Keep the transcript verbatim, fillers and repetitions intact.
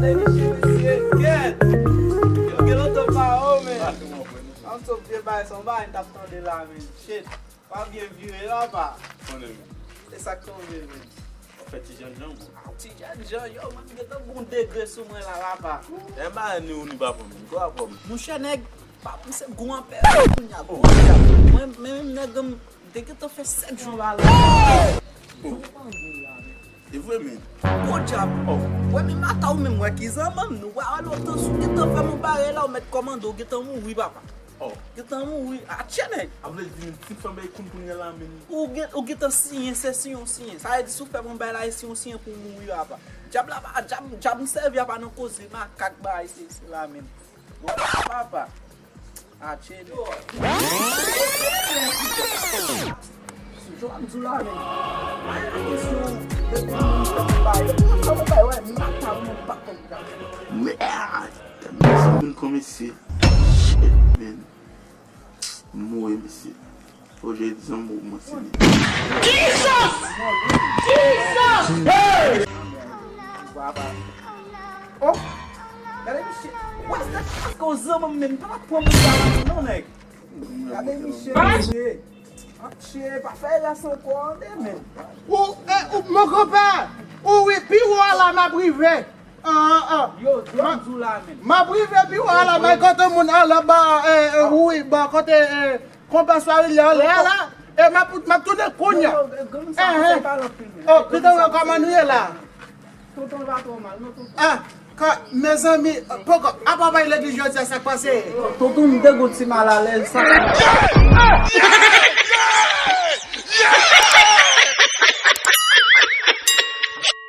Mesye, mesye, kèt! Yo gen lontan pa wè w, men. An sot vye bay, se yon bay m t ap tande la, men. Shit. Pa byen vire la, pa. Konnen men. E sa k tonbe, men. Ou fè ti jènjan, bro. Ti jènjan, yo, mwen gentan gon degre sou mwen la, la, pa. E ba ni ou ni pa pran, men. Kwa pran, men. Monchè, nèg, pa m se gon anpè, kounye a, gon djab. Mwen, men menm nèg, m te gentan fè sèt jou la, la. Yo pa angle la, men. E vre, men. Gwo djab. Oh. Wè, men mata ou menm, wè ki zanmanm nou. Wè, alò, tan sou gentan fè m yon bagay la, ou mèt kòmande, ou gentan mouri, papa. Oh. Gentan mouri. Atchè, nèg. A vle di, men, ti fanm bay koun kounye a la, men. Ou gen, ou gentan siyen, se siyen, siyen. Sa vle di, si w fè m yon bagay la, e siyen, siyen pou w mouri, papa. Djab la, pa, djab, djab m sèvi a pa nan koze, makak, bagay, se, se la, men. Bon, papa. Atchè, nèg. Yo, ap di w la, men. Ay, kesyon, depi m bay, depi m bay, wè, m pa ka, m pa konn gade. Merde! Mezanmi, kòm mesye. Shit, man. M mouri, mesye. Fò je di zanmi w, mwen, se li. Jesus! Jesus! Hey! Oh! Gade misye. Wè, se paske w zanmi m, men m pa t ap pran moun sa la, non, nèg. Gade misye, misye. Atchè, pa fè ras ankò, ande, men. Ou, eh, ou, mon konpè, ou wi, pi wo a la m ap rive. Ah, ah, ah. Yo, yo, m di w la, men. M ap rive pi wo a la, men kote moun a la, ba, eh, eh, wi, ba, kote, eh, konpè Swahili anlè a la, e m ap, m ap tounen kounye a. Yo, yo, granmoun sa, eh, eh, pale anpil, men. Oh, pito, kòman nou ye la? Tonton va twò mal, non, tonton. Ah, ka, mezanmi, poko, apa bay legliz jodi a, sa k pase? Tonton, m te gon ti malalèz, sa.